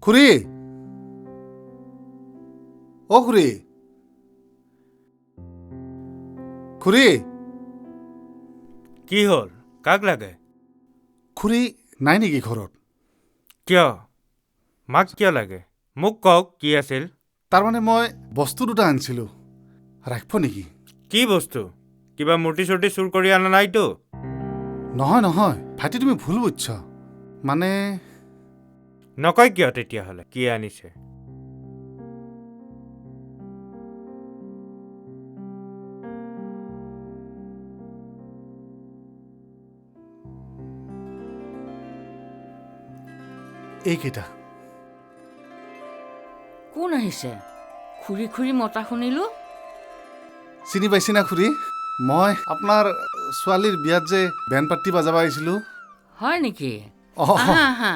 খুৰী, অ খুৰী, খুৰী। কি হ'ল? কাক লাগে? খুৰী নাই নেকি ঘৰত? কিয়, মাক কিয় লাগে? মোক কওক কি আছিল। তাৰমানে মই বস্তু দুটা আনিছিলোঁ, ৰাখিব নেকি? কি বস্তু? কিবা মূৰ্তি চূৰ্তি চুৰ কৰি অনা নাইতো? নহয় নহয় ভাইটি, তুমি ভুল বুজছ। মানে নকয় কিয় তেতিয়াহ'লে কি আনিছে? এইকেইটা। কোন আহিছে? খুৰী খুৰী মতা শুনিলোঁ। চিনি পাইছি না খুৰী? মই আপোনাৰ ছোৱালীৰ বিয়াত যে বেণ্ড পাৰ্টি বাজাব আহিছিলোঁ। হয় নেকি? আহা আহা,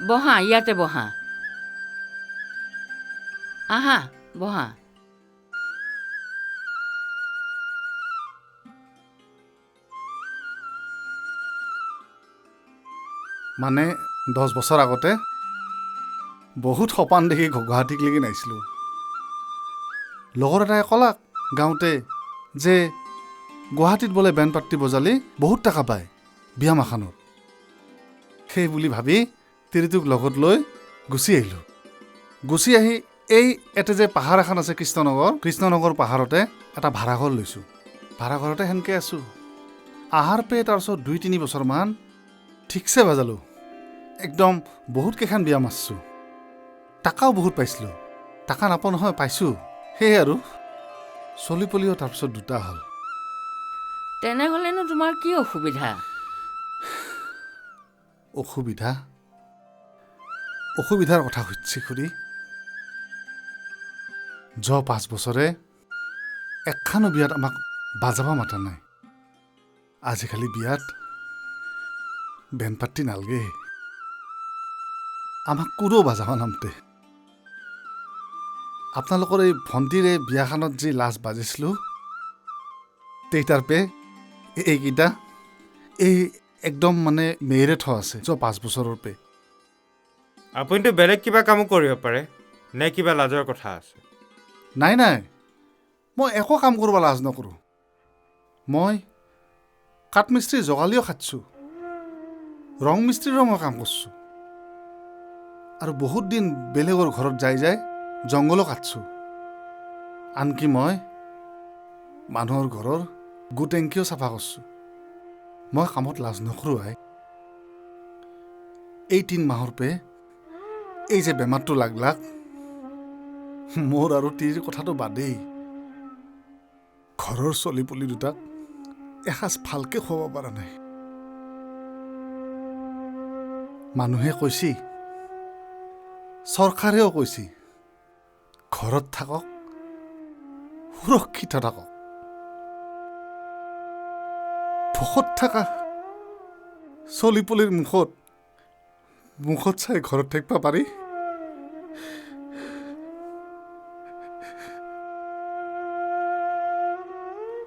বহা, ইয়াতে বহা। আহা বহা। মানে 10 বছৰ আগতে বহুত সপান দেখি গুৱাহাটীক লেগি নাইছিলোঁ। লগৰ এটাই ক'লাক গাঁৱতে যে গুৱাহাটীত বোলে বেণ্ড পাৰ্টি বজালি বহুত টকা পায় বিয়া মাখানত। সেই বুলি ভাবি তিৰিটোক লগত লৈ গুচি আহিলোঁ। গুচি আহি এই ইয়াতে যে পাহাৰ এখন আছে কৃষ্ণনগৰ, কৃষ্ণনগৰ পাহাৰতে এটা ভাড়াঘৰ লৈছোঁ। ভাড়াঘৰতে সেনেকৈ আছোঁ। আহাৰ পে তাৰপিছত 2-3 বছৰমান ঠিকছে বাজালোঁ, একদম বহুত কেইখন বিয়া মাৰিছোঁ, টাকাও বহুত পাইছিলোঁ। টাকা নাপাওঁ নহয়, পাইছোঁ। সেয়ে আৰু চলি পলিও তাৰপিছত দুটা হ'ল। তেনেহ'লেনো তোমাৰ কি অসুবিধা? অসুবিধা? অসুবিধাৰ কথা সুধিছে খুৰী। যোৱা 5 বছৰে একখানো বিয়াত আমাক বাজাব মাতা নাই। আজিকালি বিয়াত বেণ্ড পাৰ্টি নালগে, আমাক কোৰো বাজাব নামতে। আপোনালোকৰ এই ভণ্টিৰ এই বিয়াখনত যি লাজ বাজিছিলোঁ, তেইটাৰ পে এইকেইটা এই একদম মানে মেৰে থোৱা আছে যোৱা 5 বছৰৰ পে। আপুনিতো বেলেগ কিবা কামো কৰিব পাৰে নে কিবা লাজৰ কথা আছে? নাই নাই, মই একো কাম কৰিব লাজ নকৰোঁ। মই কাঠমিস্ত্ৰী জগালিও খাটছোঁ, ৰং মিস্ত্ৰীৰো মই কাম কৰিছোঁ, আৰু বহুত দিন বেলেগৰ ঘৰত যাই যাই জংঘলো কাটছোঁ। আনকি মই মানুহৰ ঘৰৰ গোটেংকিও চাফা কৰিছোঁ। মই কামত লাজ নকৰোঁ আই। এই 3 মাহৰ পে এই যে বেমাৰটো লাগলাক, মোৰ আৰু তিৰিৰ কথাটো বাদেই, ঘৰৰ চলি পুলি দুটাক এসাঁজ ভালকৈ খুৱাব পৰা নাই। মানুহে কৈছি, চৰকাৰেও কৈছি, ঘৰত থাকক, সুৰক্ষিত থাকক। ভোকত থকা চলি পুলিৰ মুখত মুখত চাই ঘৰত থাকিব পাৰি?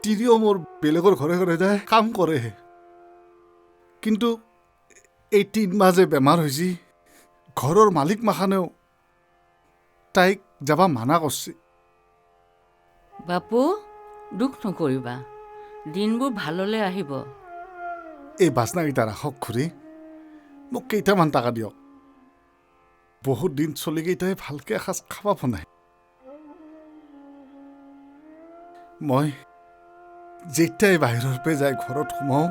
তিৰিও মোৰ বেলেগৰ ঘৰে ঘৰে যায় কাম কৰে, কিন্তু এই 3 মাহ যে বেমাৰ হৈছে, ঘৰৰ মালিক মাখানেও তাইক যাব মানা কৰছে। বাপু দুখ নকৰিবা, দিনবোৰ ভাললৈ আহিব। এই বাচনাকেইটা ৰাখক খুৰী, মোক কেইটামান টকা দিয়ক। বহুত দিন চলিকেইটাই ভালকৈ এসাঁজ খাব পৰা নাই। মই যেতিয়াই বাহিৰৰ পৰা যাই ঘৰত সোমাওঁ,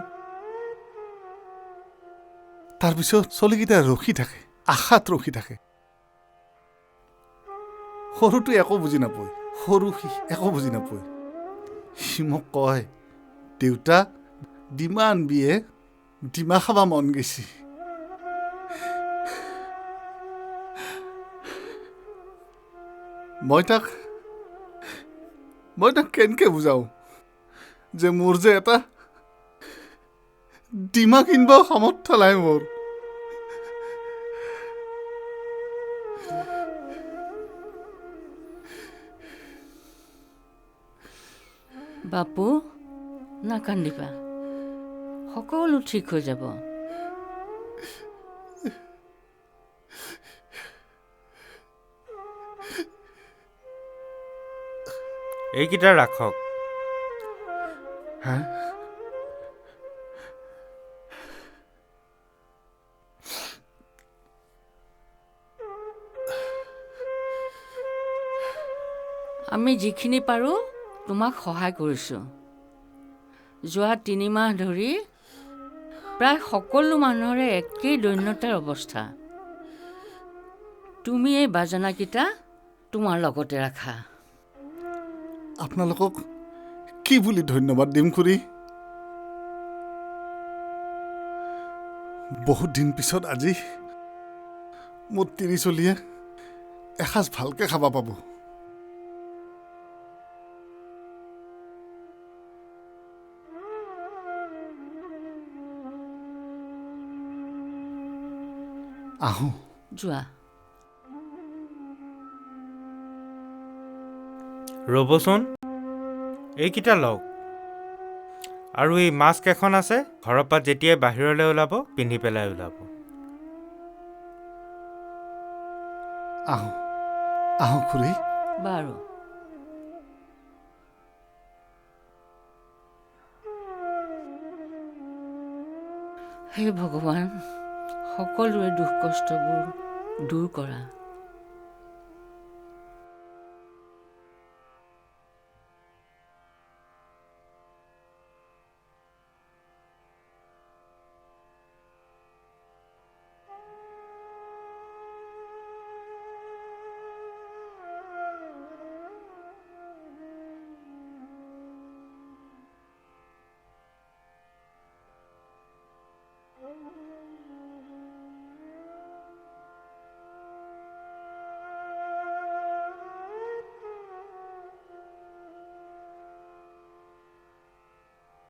তাৰপিছত চলিকেইটা ৰখি থাকে, আশাত ৰখি থাকে। সৰুটো একো বুজি নাপায়, সৰু সি একো বুজি নাপায়। সি মোক কয়, দেউতা ডিমা আনবিয়ে, ডিমা খাব মন গৈছে। মই তাক কেনেকৈ বুজাওঁ যে মোৰ যে এটা ডিমা কিনিব সামৰ্থ্য নাই মোৰ। বাপু নাকান্দিবা, সকলো ঠিক হৈ যাব। এইকেইটা ৰাখক। হা? আমি যিখিনি পাৰোঁ তোমাক সহায় কৰিছোঁ। যোৱা 3 মাহ ধৰি প্ৰায় সকলো মানুহৰে একেই দৈন্যতাৰ অৱস্থা। তুমি এই বাজনাকেইটা তোমাৰ লগতে ৰাখা। আপোনালোকক কি বুলি ধন্যবাদ দিম খুৰী? বহুত দিন পিছত আজি মোৰ তিৰিচলিয়ে এসাঁজ ভালকে খাব পাব। আহোঁ। যোৱা। ৰ'বচোন, এইকেইটা লওক। আৰু এই মাস্ক এখন আছে, ঘৰৰ পৰা যেতিয়াই বাহিৰলৈ ওলাব পিন্ধি পেলাই ওলাব। আহোঁ আহোঁ খুৰী। বাৰু। হে ভগৱান, সকলোৰে দুখ কষ্টবোৰ দূৰ কৰা।